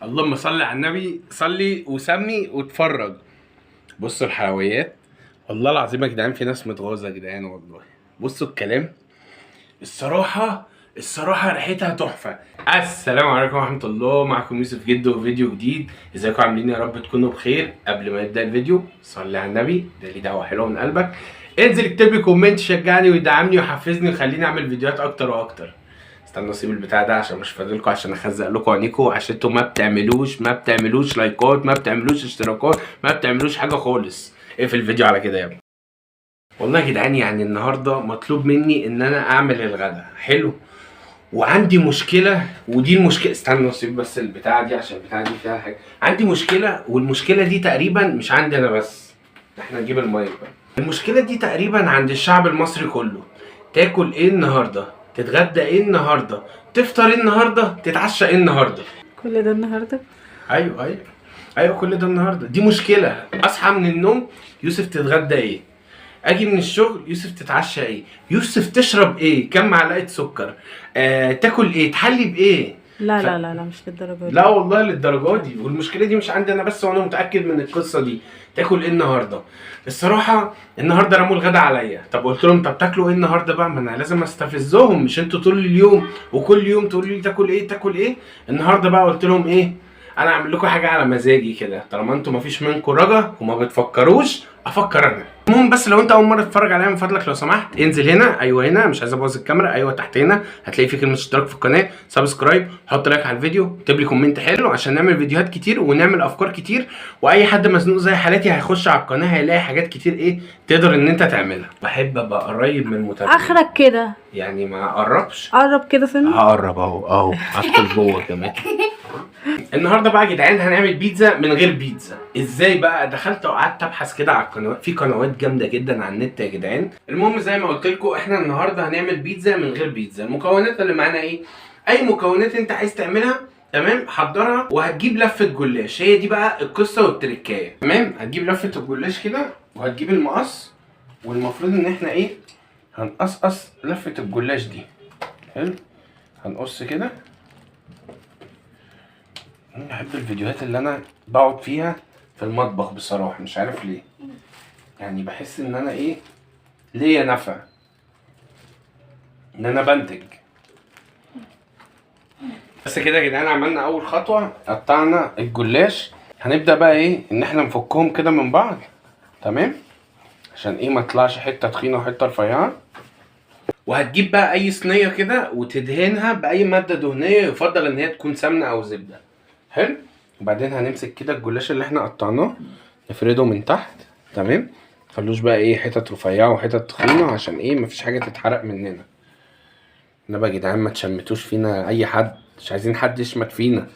اللهم صل على النبي، صلي وسمي واتفرج. بصوا الحلويات، والله العظيم يا جدعان في ناس متغاظه يا جدعان والله. بصوا الكلام، الصراحة ريحتها تحفة. السلام عليكم ورحمة الله، معكم يوسف جدو وفيديو جديد. ازيكم عاملين؟ يا رب تكونوا بخير. قبل ما نبدأ الفيديو صلي على النبي، ده لي دعوة حلوة من قلبك. انزل اكتب لي comment شجعني ويدعمني ويحفزني ويخليني اعمل فيديوهات اكتر واكتر. استنوا اسيب البتاع ده عشان مش فاضلكم، عشان اخزق لكم عينيكم، عشان انتوا ما بتعملوش لايكات، ما بتعملوش اشتراكات، ما بتعملوش حاجة خالص. اقفل الفيديو على كده يا ابني. والله يا جدعان يعني النهارده مطلوب مني ان انا اعمل الغدا حلو، وعندي مشكلة، ودي المشكلة. استنى اسيب بس البتاعه دي عشان البتاعه دي فيها حاجة. عندي مشكلة، والمشكلة دي تقريبا مش عندي انا بس، احنا نجيب المايك بقى. المشكلة دي تقريبا عند الشعب المصري كله. تاكل ايه النهارده؟ تتغدى ايه النهارده؟ تفطر ايه النهارده؟ تتعشى ايه النهارده؟ كل ده النهارده؟ ايوه، كل ده النهارده. دي مشكلة. اصحى من النوم، يوسف تتغدى ايه؟ اجي من الشغل، يوسف تتعشى ايه؟ يوسف تشرب ايه؟ كم معلقه سكر؟ تاكل ايه؟ تحلي بايه؟ لا لا لا لا، مش للدرجة دي. لا والله للدرجة دي. والمشكلة دي مش عندي انا بس، وانا متاكد من القصة دي. تاكل ايه النهارده؟ الصراحة النهارده رموا الغدا عليا. طب قلت لهم طب تاكلوا ايه النهارده بقى؟ ما انا لازم استفزهم، مش انتوا طول اليوم وكل يوم تقولوا لي تاكل ايه تاكل ايه. النهارده بقى قلت لهم ايه؟ انا اعمل لكم حاجة على مزاجي كده، طالما انتوا مفيش منكم رجا وما بتفكروش افكر انا. المهم بس لو انت اول مرة تتفرج عليا من فضلك لو سمحت انزل هنا، ايوه هنا، مش عايز ابوظ الكاميرا، ايوه تحت هنا هتلاقي في كلمة اشتراك في القناة، subscribe، حط like على الفيديو، اكتب لي comment حلو عشان نعمل فيديوهات كتير ونعمل افكار كتير. واي حد مزنوق زي حالاتي هيخش على القناة هيلاقي حاجات كتير ايه تقدر ان انت تعملها. بحب ابقى قريب من المتابعين. اخرك كده يعني ما اقربش؟ قرب كده سنة. هقرب اهو اهو، هدخل جوه كمان. النهارده بقى يا جدعان هنعمل بيتزا من غير بيتزا. ازاي بقى؟ دخلت وقعدت ابحث كده على القنوات، في قنوات جامدة جدا على النت يا جدعان. المهم زي ما قلت لكم احنا النهارده هنعمل بيتزا من غير بيتزا. المكونات اللي معانا ايه؟ اي مكونات انت عايز تعملها تمام حضرها. وهتجيب لفه جلاش، هي دي بقى القصة والتركايه. تمام، هتجيب لفه الجلاش كده وهتجيب المقص، والمفروض ان احنا ايه؟ هنقصقص لفه الجلاش دي. حلو، هنقص كده. انا بحب الفيديوهات اللي انا بقعد فيها في المطبخ بصراحة، مش عارف ليه، يعني بحس ان انا ايه ليا نفع ان انا بنتج. بس كده يا جدعان عملنا اول خطوة، قطعنا الجلاش. هنبدأ بقى ايه؟ ان احنا نفكهم كده من بعض، تمام، عشان ايه؟ ما تطلعش حتة تخينة وحتة رفيعة. وهتجيب بقى اي صينية كده وتدهنها باي مادة دهنية، يفضل ان هي تكون سمنة او زبدة. حلو، وبعدين هنمسك كده الجلاش اللي احنا قطعناه نفرده من تحت، تمام. متخلوش بقى ايه حتت رفيعة وحتت تخينة عشان ايه؟ مفيش حاجة تتحرق مننا. انما يا جدعان ما تشمتوش فينا اي حد، مش عايزين حد يشمت فينا.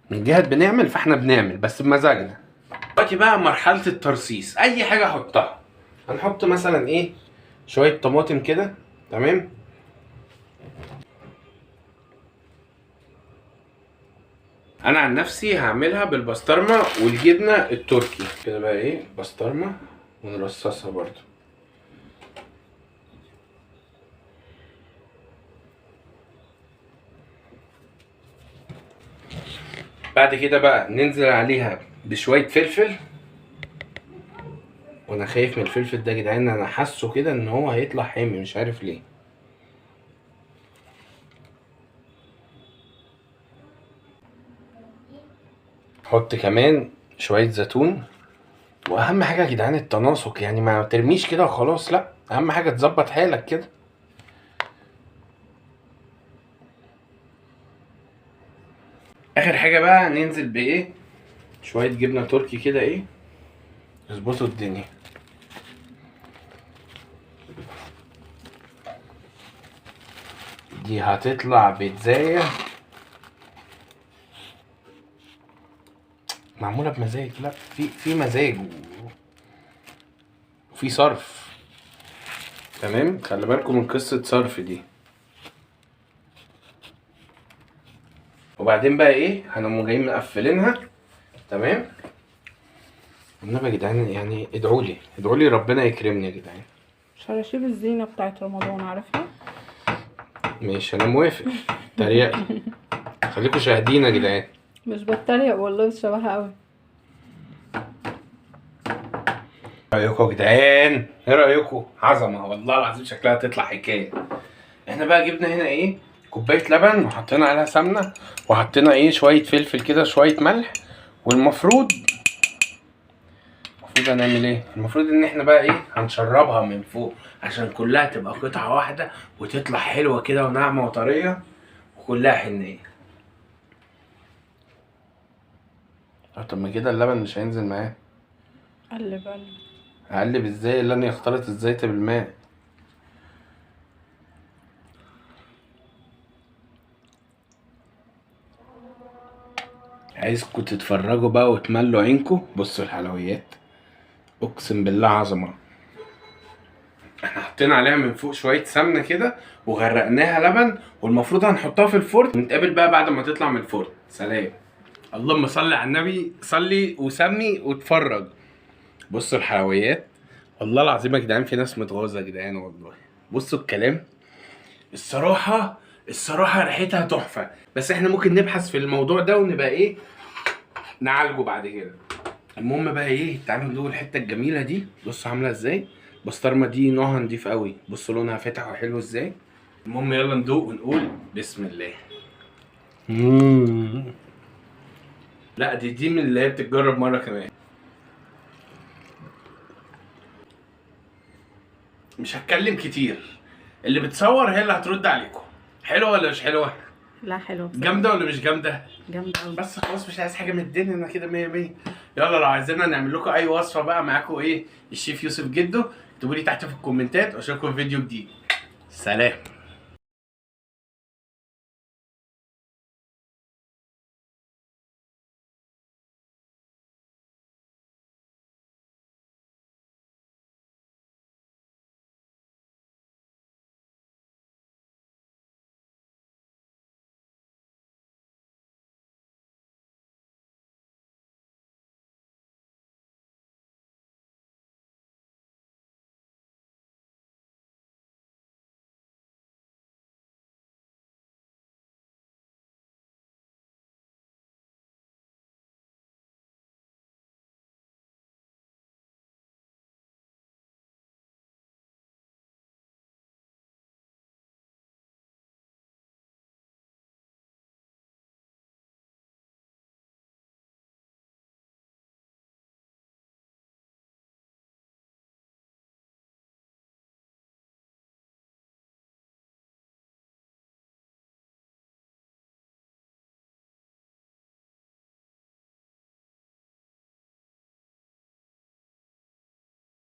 من جهة بنعمل فاحنا بنعمل بس بمزاجنا. دلوقتي بقى مرحلة الترصيص، اي حاجة احطها. هنحط مثلا ايه؟ شوية طماطم كده، تمام. انا عن نفسي هعملها بالبسطرمه والجبنه التركي كده. بقى ايه؟ بسطرمه ونرصصها برضو. بعد كده بقى ننزل عليها بشوية فلفل. وانا خايف من الفلفل ده يا جدعان، انا حاسه كده ان هو هيطلع حامي، مش عارف ليه. حط كمان شوية زيتون. واهم حاجة يا جدعان التناسق، يعني ما ترميش كده وخلاص، لا اهم حاجة تظبط حالك كده. اخر حاجة بقى ننزل بايه؟ شوية جبنة تركي كده، ايه يظبطوا الدنيا. دي هتطلع بيتزاية معمولة بمزاج، لا في مزاج وفي صرف. تمام، خلي بالكم من قصة صرف دي. وبعدين بقى ايه؟ هنقوم جايين مقفلينها، تمام. والنبي يا جدعان يعني ادعوا لي، ادعوا لي ربنا يكرمني يا جدعان. شراشيب الزينة بتاعت رمضان عارفها؟ ماشي انا موافق. تريقي. خليكم شاهدين يا جدعان. مش بتريق والله، بس شبهها قوي. رايكم يا جدعان؟ ايه رايكم؟ عظمه والله العظيم، شكلها تطلع حكاية. احنا بقى جبنا هنا ايه، كوباية لبن وحطينا عليها سمنه، وحطينا ايه شوية فلفل كده، شوية ملح. والمفروض هنعمل ايه؟ المفروض ان احنا بقى ايه، هنشربها من فوق عشان كلها تبقى قطعه واحدة وتطلع حلوة كده وناعمه وطريه وكلها حنيه. طب ما كده اللبن مش هينزل معاه. قلب قلب. اقلب ازاي؟ لن يختلط الزيت بالماء. عايزكم تتفرجوا بقى وتملوا عينكم. بصوا الحلويات، اقسم بالله عظمه. احنا حطينا عليها من فوق شوية سمنه كده وغرقناها لبن، والمفروض هنحطها في الفرن. نتقابل بقى بعد ما تطلع من الفرن. سلام. اللهم صل على النبي، صلي وسمي واتفرج. بصوا الحلويات، والله العظيم يا جدعان في ناس متغاظه يا جدعان والله. بصوا الكلام، الصراحة الصراحة ريحتها تحفة. بس احنا ممكن نبحث في الموضوع ده ونبقى ايه نعالجه بعد كده. المهم بقى ايه، تعالوا ندوق الحتة الجميلة دي. بصوا عامله ازاي البسطرمه دي، نوعها نضيف قوي. بصوا لونها فاتح وحلو ازاي. المهم يلا ندوق ونقول بسم الله. لا دي من اللي هي بتتجرب مرة كمان. مش هتكلم كتير، اللي بتصور هي اللي هترد عليكم. حلوة ولا مش حلوة؟ لا حلوة. جامدة ولا مش جامدة؟ جامدة قوي. بس خلاص مش عايز حاجة من الدنيا، انا كده 100 100. يلا لو عايزيننا نعمل لكم اي وصفه بقى معاكم ايه الشيف يوسف جدو، اكتبوا لي تحت في الكومنتات، واشوفكم في فيديو جديد. سلام.